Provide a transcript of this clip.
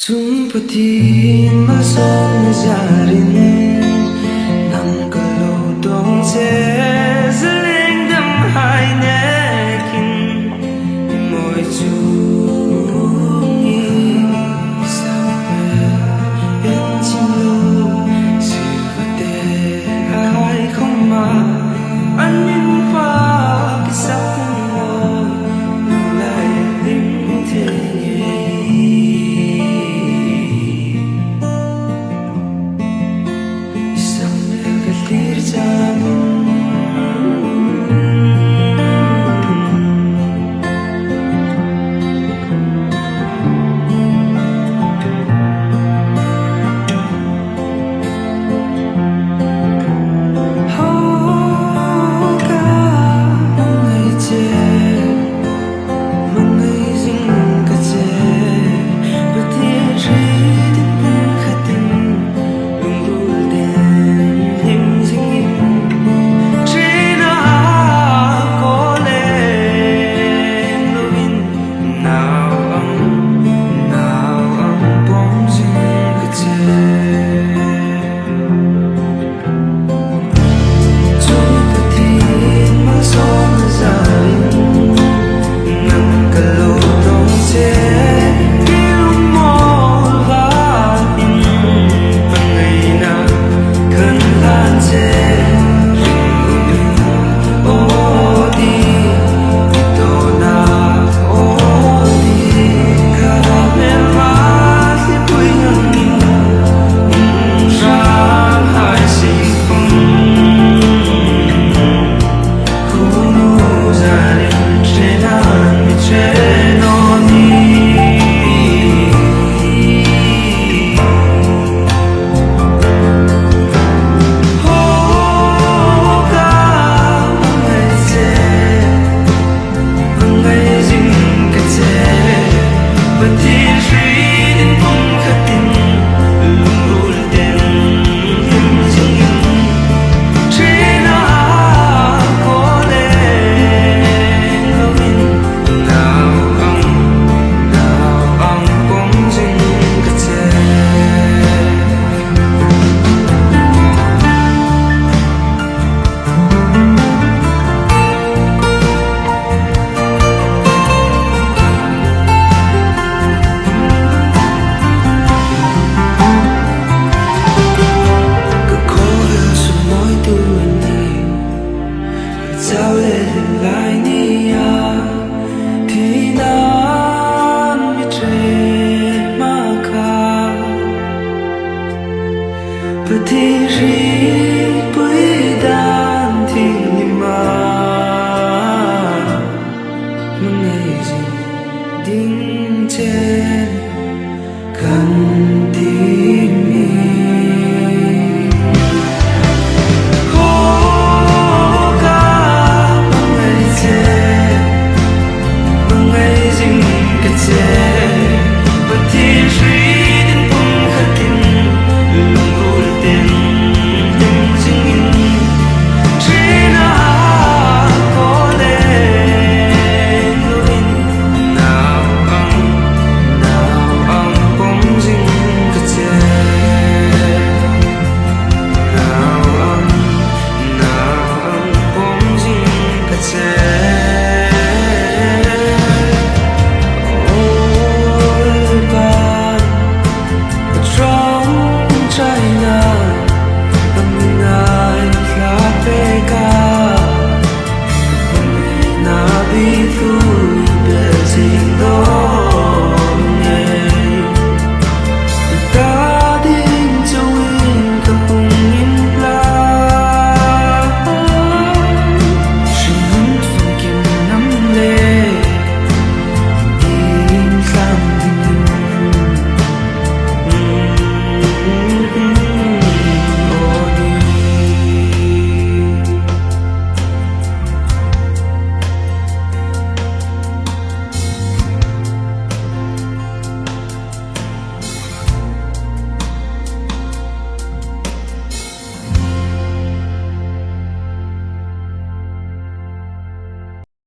Chung Pathian malsawmna zarin nang ka lo tawng che zaleng dam hai nekin i mawi chungin i sakmel en chim lo sirva te ai khawm a an in pa ki sak mawi lunglai hlim thei ngei. I sakmel ka thlir changin. Haw ka hmangaih che. Ka khawvel chu mawi tur a ni, ka chau leh hlim lai ni a, thihna mi ṭhen hma kha. Pathian hripui dan.